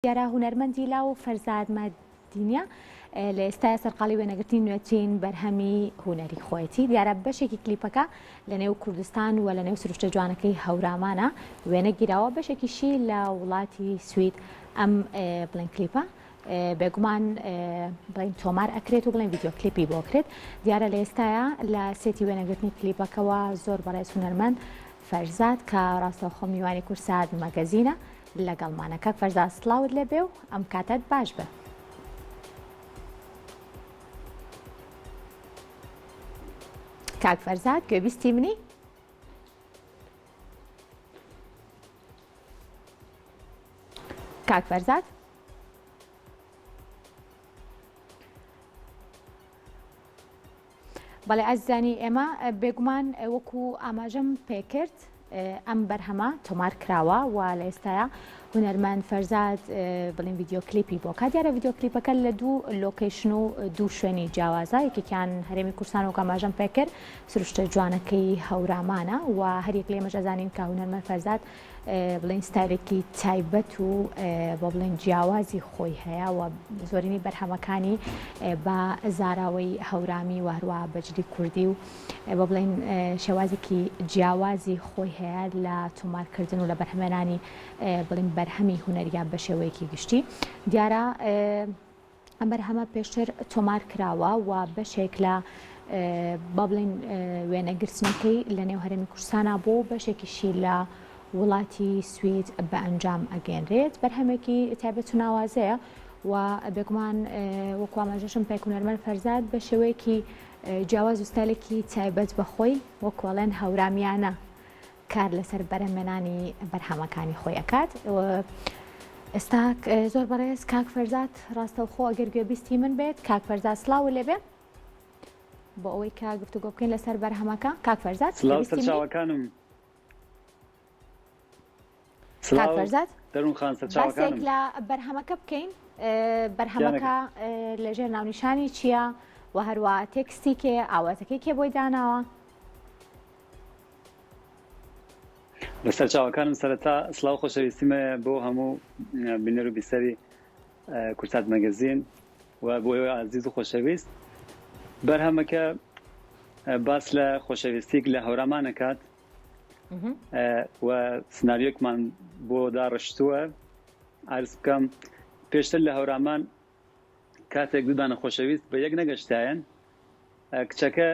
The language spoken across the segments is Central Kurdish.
دیارە هونەرمەندی لاو فەرزاد مادینیە لە ئێستایا سەرقاڵی وێنەگرتنی نوێترین بەرهەمی هونەری خۆیەتی. دیارە بەشێکی کلیپەکە لە نێو کوردستان و لە نێو سروشتە جوانەکەی هەورامانە وێنە گیراوە، بەشێکیشی لە وڵاتی سوید ئەم بڵێن کلیپە بێگومان بڵێن تۆمار ئەکرێت و بڵێن ڤیدیۆ کلیپی بۆ کرێت. دیارە لە ئێستایا لە سێتی وێنەگرتنی کلیپەکەوە زۆر بەڕێز هونەرمەند فەرزاد کە ڕاستەوخۆ میوانی کورسات مەگەزینە لەگەڵمانە. کاک فەرزاد سڵاوت لێبێ و ئەم کاتەت باش بێ. کاک فەرزاد گوێبیستی منی؟ کاک فەرزاد؟ بەڵێ ئازیزانی ئێمە بێگومان وەکو ئاماژەم پێکرد ئەم بەرهەمە تۆمار کراوە و لە ئێستایا هونەرمەند فەرزاد بڵین ڤیدیۆ کلیپی بۆ کا دیارە ڤیدیۆ کلیپەکە لە دوو location و دوو شوێنی جیاوازە یەکێکیان هەرێمی کوردستان و ئاماژەم پێکرد سروشتە جوانەکەی هەورامانە و هەریەک لە ئێمەش ئەزانین کە هونەرمەند فەرزاد بڵێین ستایلێکی تایبەت و بۆ بڵێن جیاوازی خۆی هەیە و زۆرینەی بەرهەمەکانی بە زاراوەی هەورامی و هەروە بەجلی کوردی و بۆ بڵێن شێوازێکی جیاوازی خۆی هەیە لە تۆمارکردن و لە بەرهەمێنانی بڵێن بەرهەمی هونەریان بە شێوەیەکی گشتی دیارە ئەم بەرهەمە پێشتر تۆمار کراوە و بەشێک لە با بڵێین وێنەگرتنەکەی لە نێو هەرێمی کوردستانا بوو و بەشێکیشی لە وڵاتی سوید بە ئەنجام ئەگەنرێت. بەرهەمێکی تایبەت و ناوازەیە و بێگومان وەکو ئاماژەشم پێک هونەرمەند فەرزاد بە شێوەیەکی جیاواز و ستایلێکی تایبەت بە خۆی وەکو ئەڵێن هەورامیانە کار لەسەر بەرهەمێنانی بەرهەمەکانی خۆی ئەکات. ئێستا زۆر بەڕێز کاک فەرزاد ڕاستەوخۆ ئەگەر گوێبیستی من بێت کاک فەرزاد سڵاو لێبێ بۆ ئەوەی کە گفتوگۆ بکەین لەسەر بەرهەمەکە کاک فەرزاد سڵاو سەرچاوەکانم کاک فەرزاد دەروون خان سەرچاوەکانم باسێک لە بەرهەمەکە بکەین بەرهەمەکە لەژێر ناونیشانی چییە و هەروە تێکستی کێ ئاوازەکەی کێ بۆی داناوە؟ لە سەرچاوەکانم سەرەتا سڵاو خۆشەویستیم هەیە بۆ هەموو بینەر و بیسەری کورسات مەگەزین و بۆ ئێوەی ئازیز و خۆشەویست بەرهەمەکە باس لە خۆشەویستیک لە هەورامان ئەکات و سناریۆکمان بۆ داڕشتووە عرض بکەم پێشتر لە هەورامان کاتێک دوودانە خۆشەویست بە یەک نەگەشتایەن کچەکە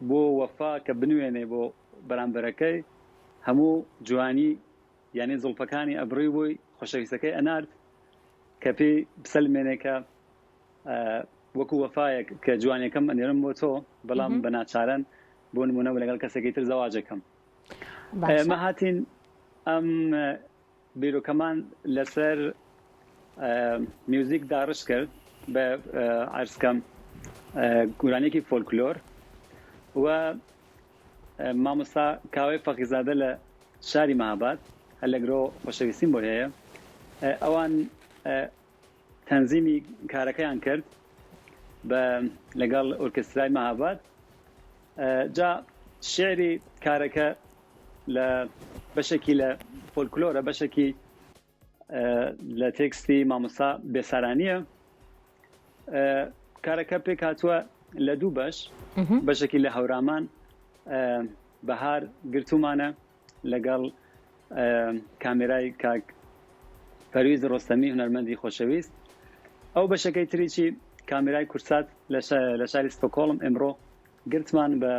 بۆ وەفا کە بنوێنێ بۆ بەرامبەرەکەی هەموو جوانی یانی زوڵفەکانی ئەبڕی بۆی خۆشەویستەکەی ئەنارد کە پێی بسەلمێنێ کە وەکو وەفایەک کە جوانیەکەم ئەنێرم بۆ تۆ بەڵام بە ناچارەن بۆ نمونە لەگەڵ کەسێکی تر زەواجەکەم ئێمە هاتین ئەم بیرۆکەمان لەسەر میوزیک داڕشت کرد بە عەرزکەم گورانیەکی فۆلکلۆر و مامۆستا کاوەی فەقیزادە لە شاری مەهاباد هەر لە گرۆ خۆشەویستیم بۆی هەیە ئەوان تەنزیمی کارەکەیان کرد بە لەگەڵ ئۆرکسترای مەهاباد جا شعری کارەکە لە بەشێکی لە فۆلکلۆرە بەشێکی لە تێکستی مامۆستا بێسارانیە کارەکە پێک هاتووە لە دوو بەش بەشێکی لە هەورامان بەهار گرتومانە لەگەڵ کامێرای کاک پەرویز ڕۆستەمی هونەرمەندی خۆشەویست ئەو بەشەکەی تریی کامێرای کورسات لە شاری ستۆکۆڵم ئمڕۆ گرتمان بە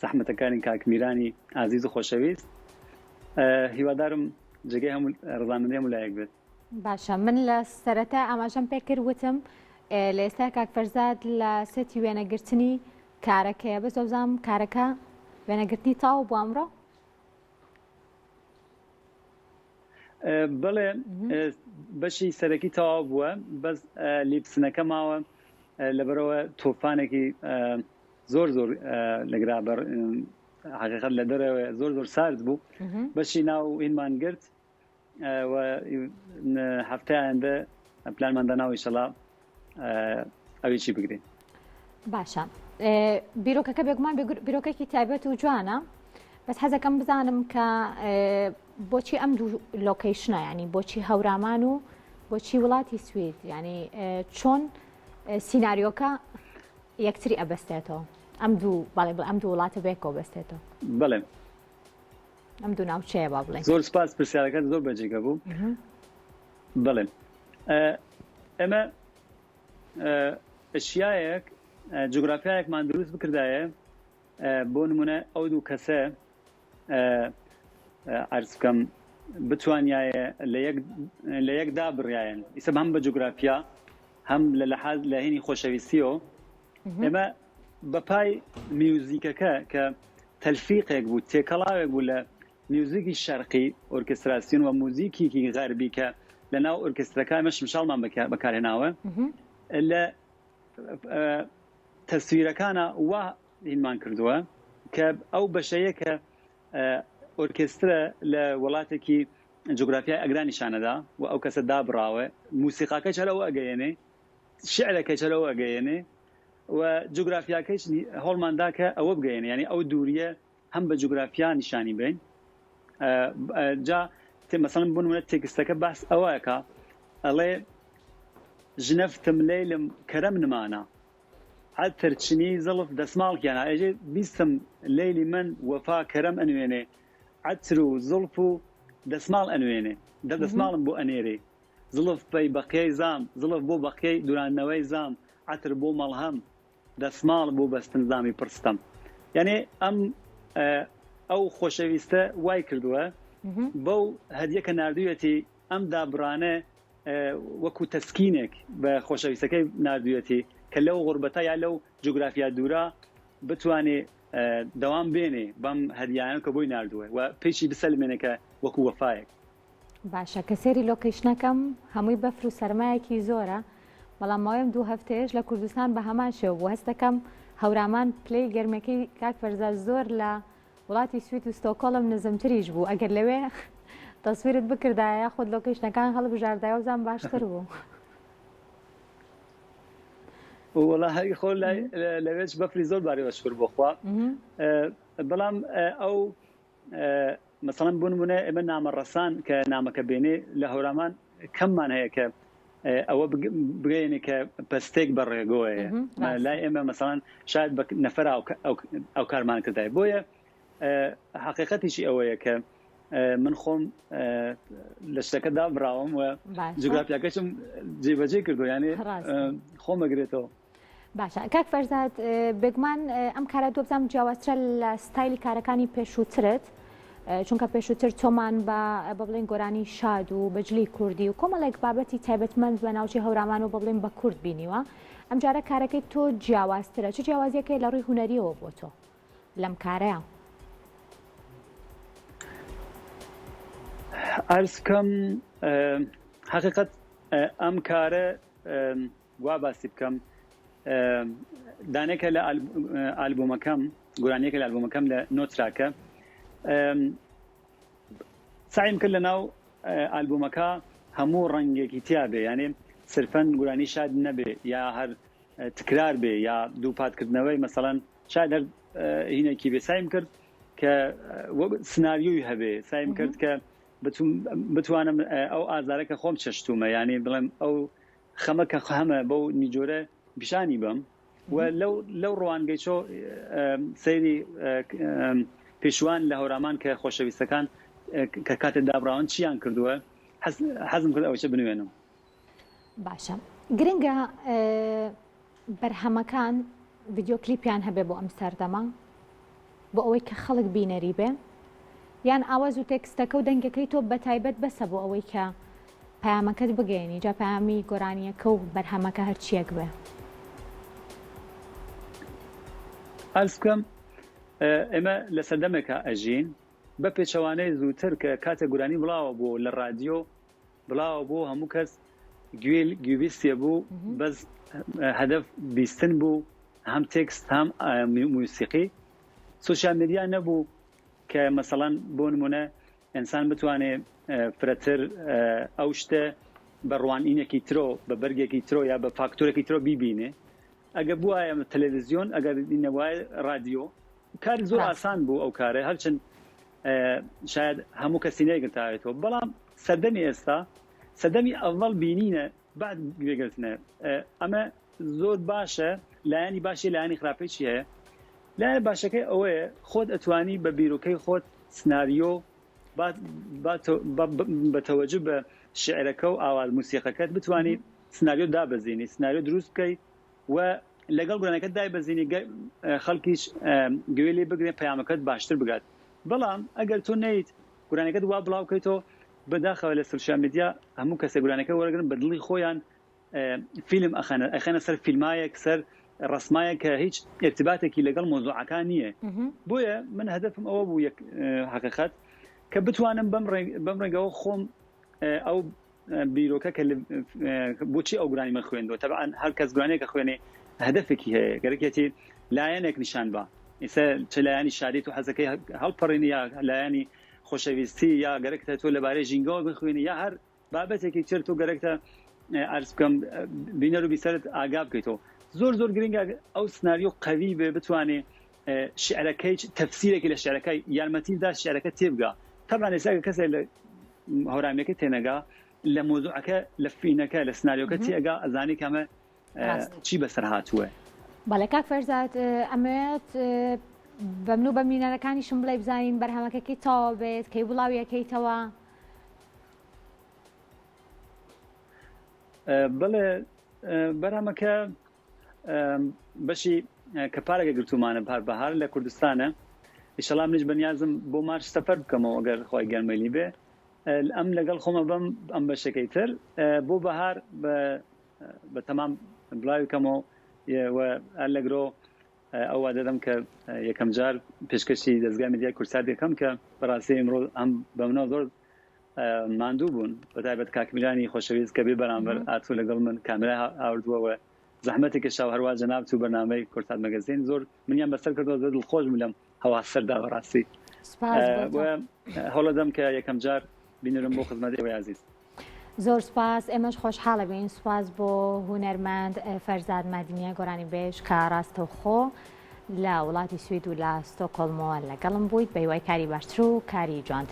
زەحمەتەکانی کاک میرانی ئازیز و خۆشەویست هیوادارم جێگەی هەموو ڕزامەندی هەموو لایەک بێت. باشە من لە سەرەتا ئاماژەم پێ کرد وتم لە ئێستا کاک فەرزاد لە سێتی وێنەگرتنی کارەکەیە بەس وابزانم کارەکە وێنەگرتنی تەواو بوو ئەمڕۆ؟ بەڵێ بەشی سەرەکی تەواو بووە بەس لیپسنەکە ماوە لەبەرەوە تۆفانێکی زۆر زۆر لەگرا بەر حقیقت لە دەرەوە زۆر زۆر سارد بوو بەشی ناو هینمان گرت و هەفتەی ئایندە پلانمان داناوە ئیشەڵا ئەویشی بگرین. باشە بیرۆکەکە بێگومان بیرۆکەکی تایبەت و جوانە بەس حەزەکەم بزانم کە. بۆچی ئەم دوو location ە ینی بۆچی هەورامان و بۆچی وڵاتی سوید ینی چۆن سیناریۆکە یەکتری ئەبەستێتەوە ئەم دوو بەڵێ ئەم دوو وڵاتە بێکەوە بەستێتەوە بەڵێ ئەم دوو ناوچەیە با بڵێ زۆر سپاس پرسیارەکەت زۆر بەجێگە بوو بەڵێ ئێمە شیایەک جوگرافیایەکمان دروست بکردایە بۆ نمونە ئەو دوو کەسە عەرز بکەم بتوانایە لە یەک لە یەک دابڕایەن ئیسە هەم بە جوگرافیا هەم لە لەحاز لە هینی خۆشەویستیەوە ئێمە بەپای میوزیکەکە کە تەلفیقێک بوو تێکەڵاوێک بوو لە میوزیکی شەرقی ئۆرکستراسیۆن و موزیکیکی غەربی کە لە ناو ئۆرکسترەکە ئێمە شمشاڵمان بەکارهێناوە لە تەسویرەکانە وا هینمان کردووە کە ئەو بەشەیە کە ئۆرکێسترە لە وڵاتێکی جوگرافیای ئەگرا نیشانەدا و ئەو کەسە دابڕاوە موسیقاکەش هەر ئەوە ئەگەیەنێ شعرەکەش هەر ئەوە ئەگەیەنێ و جوگرافیاکەش هەوڵماندا کە ئەوە بگەیەنێ یعنی ئەو دووریە هەم بە جوگرافیا نیشانی بین جا مەسەڵەن بۆ نمونە تێکستەکە باس ئەوەکە ئەڵێ ژنەفتم لەیلم کەرەم نمانە عەتر چنی زڵف دەسماڵ کیانا ئێژێ بیستم لەیلی من وەفا کەرەم ئەنوێنێ عەتر و زڵف و دەسماڵ ئەنوێنێ دە دەسماڵم بۆ ئەنێرێ زڵف پەی بەقیەی زام زڵف بۆ بەقیەی دوراندنەوەی زام عەتر بۆ مەڵهەم دەسماڵ بۆ بەستن زامی پڕ ستەم یانێ ئەم ئەو خۆشەویستە وای کردووە بەو هەدیە کە ناردوویەتی ئەم دابڕانە وەکو تەسکینێک بە خۆشەویستەکەی ناردوویەتی کە لەو غوربەتە یا لەو جوگرافیا دوورە بتوانێ دەوام بێنێ بەم هەدیانە کە بۆی ناردووە و پێشی بسەلمێنێ کە وەکو وەفایەک. باشە کە سەیری location ەکەم هەمووی بەفر و سەرمایەکی زۆرە بەڵام ماوەی ئەم دوو هەفتەیەش لە کوردستان بە هەمان شێوە بوو هەست دەکەم هەورامان پلەی گەرمەکەی کاک فەرزاد زۆر لە وڵاتی سوید و ستۆکۆڵم نزمتریش بوو ئەگەر لەوێ تەسویرت بکردایە یاخود location ەکان هەڵبژاردایە وزان باشتر بوو. وەڵا هەری خۆ لەوێش بەفری زۆر باریوە شکر بۆخوا بەڵام ئەو مەسەڵەن بۆ نمونە ئێمە نامە ڕەسان کە نامەکە بێنێ لە هەورامان کەممان هەیە کە ئەوە بگەێنێ کە پەستێک بە ڕێگۆیە لای ئێمە مەسەڵەن شاید بە نەفەر ئەو کارمان کردای بۆیە حقیقەتیشی ئەوەیە کە من خۆم لە شتەکە دابراوم و جوگرافیاکەشم جێبەجێ کردو یانێ خۆمەگرێتەوە. باشە کاک فەرزاد بێگومان ئەم کارە تۆ بزانم جیاوازترە لە ستایلی کارەکانی پێشووترت چونکە پێشووتر تۆمان بە بە بڵێن گۆرانی شاد و بەجلی کوردی و کۆمەڵێک بابەتی تایبەتمەند بە ناوچەی هەورامان و بە بڵێن بە کورد بینیوە ئەمجارە کارەکەی تۆ جیاوازترە چ جیاوازیەکەی لە ڕووی هونەریەوە بۆ تۆ لەم کارەیە؟ ئەرز بکەم حقیقت ئەم کارە وا باسی بکەم دانێکە لە ئالبومەکەم گۆرانیەکە لە ئالبومەکەم لە نۆ track ە سعیم کرد لە ناو ئالبومەکە هەموو ڕەنگێکی تیا بێ یانێ سرفەن گورانی شاد نەبێ یا هەر تکرار بێ یا دووپاتکردنەوەی مەسەڵەن شاید هەر هینێکی بێ سایم کرد کە وەک سناریۆی هەبێ سایم کرد کە بتوانم ئەو ئازارە کە خۆم چەشتومە یعنی بڵێم ئەو خەمە کە هەمە بەو نیجۆرە پیشانی بەم و لەو لەو ڕوانگەی چۆ سەیری پێشوان لە هەورامان کە خۆشەویستەکان کە کاتێ دابراون چیان کردووە حەزم کرد ئەوەشە بنوێنم. باشە گرنگە بەرهەمەکان ڤیدیۆ کلیپیان هەبێ بۆ ئەم سەردەمە بۆ ئەوەی کە خەڵک بینەری بێ یان ئاواز و تێکستەکە و دەنگەکەی تۆ بە تایبەت بەسە بۆ ئەوەی کە پەیامەکەت بگەیەنی جا پەیامی گۆرانیەکە و بەرهەمەکە هەرچیەک بێ. عەرز بکەم ئێمە لە سەردەمێکا ئەژین بە پێچەوانەی زووتر کە کاتێک گورانی بڵاوە بۆ لە ڕادیۆ بڵاوە بۆ هەموو کەس گوێ گوێبیستێ بوو بەس هەدەف بیستن بوو هەم تێکست هەم موسیقی social media نەبوو کە مەسەڵەن بۆ نمونە ئینسان بتوانێ فرەتر ئەو شتە بە ڕوانینێکی ترۆ بە بەرگێکی ترۆ یا بە فاکتۆرێکی ترۆ بیبینێ ئەگە بوایە تەلەڤزیۆن ئەگەر نەبوایە ڕادیۆ کاری زۆر ئاسان بوو ئەو کارە هەرچەند. شاید هەموو کەسی نەیگرتاوێتەوە بەڵام سەردەمی ئێستا سەردەمی ئەڤەڵ بینینە بعد گوێگرتنە ئەمە زۆر باشە لایەنی باشی لایەنی خراپەی چی هەیە لایەنە باشەکەی ئەوەیە خۆت ئەتوانی بە بیرۆکەی خۆت سناریۆ بە تەوەجو بە شعرەکە و ئاواز موسیقەکەت بتوانی سناریۆ دابەزینی سناریۆ دروست بکەی و لەگەڵ گۆرانەکەت دایبەزینی خەڵکیش گوێ لێ بگرێ پەیامەکەت باشتر بگات بەڵام ئەگەر تۆ نەیت گۆرانەکەت وا بڵاو بکەیتەوە بەداخەوە لە social media هەموو کەسێک گۆرانەکە وەرەگرن بە دڵی خۆیان فیلم ئەخەنە ئەخەنە سەر فیلمایەک سەر ڕسمایەک کە هیچ ارتباتێکی لەگەڵ مۆزوعەکان نییە بۆیە من هەدەفم ئەوە بوو یەک حقیقت کە بتوانم بەم بەم ڕێگەوە خۆم ئەو بیرۆکە کە بۆچی ئەو گرانی من خوێندوە تەبعەن هەر کەس گرانێکە خوێنێ هەدەفێکی هەیە گەرەکێتی لایەنێک نیشان بە ئیسە چ لایەنی شادی تو حەزەکەی هەڵپەڕینی یا لایەنی خۆشەویستی یا گەرەکتە تۆ لەبارەی ژینگەوە بخوێنی یا هەر بابەتێکی تر تۆ گەرەکتە ئەرز بکەم بینەر و بیسەرت ئاگا بکەیتەوە زۆر زۆر گرنگە ئەو سناریۆ قەوی بێ بتوانێ شعرەکەی تەفسیرێکی لە شعرەکە یارمەتی دا شعرەکە تێبگا تەبعەن ئێستا کە کەسێک لە هەورامیەکە تێنەگا لە مۆزوعەکە لە فینەکە لە سناریۆکە تێگا ئەزانی کامە چی بەسەر هاتووە. بەڵێ کاک فەرزاد ئەمەوێت بە من و بە بینەرەکانیشم بڵێ بزانین بەرهەمەکە کەی تەواو بێت کەی بڵاویەکەیتەوە؟ بەڵێ بەرهەمەکە بەشی کە پارەکە گرتومانە پار بەهار لە کوردستانە ئیشەڵا منیش بەنیازم بۆ مارچ سەفەر بکەمەوە ئەگەر خۆی گەرمەلی بێ ئەم لەگەڵ خۆمە بەم ئەم بەشەکەی تر بۆ بەهار بە تەمام بڵاوی کەمەوە و لەگرۆ ئەو وادەدەم کە یەکەم جار پێشکەشی دەزگای میدیای کوردسات دەکەم کە بەڕاستی ئیمڕۆ ئەم بە منەوە زۆر ماندوو بوون بەتایبەت کاک میرانی خۆشەویست کە بێ بەرامبەر ئاتوو لەگەڵ من کامێرای ئاوردووە و زەحمەتی کێشا و هەروا جەنابت و بەرنامەی کوردسات مەگەزین زۆر منیان بەسەر کردەوە زۆر دڵخۆش بووم لەم هەوا سەردا بەڕاستی سپاس بۆ تۆ. هەوڵەدەم کە یەکەم جار بینەرم بۆ خزمەت ئێوەی ئازیز. زۆر سوپاس ئێمەش خۆشحاڵە بین سوپاس بۆ هونەرمەند فەرزاد مادینیە گۆرانی بێژ کە ڕاستەوخۆ لە وڵاتی سوید و لە ستۆکۆڵمەوە لەگەڵم بوویت بە هیوای کاری باشتر و کاری جوانتر.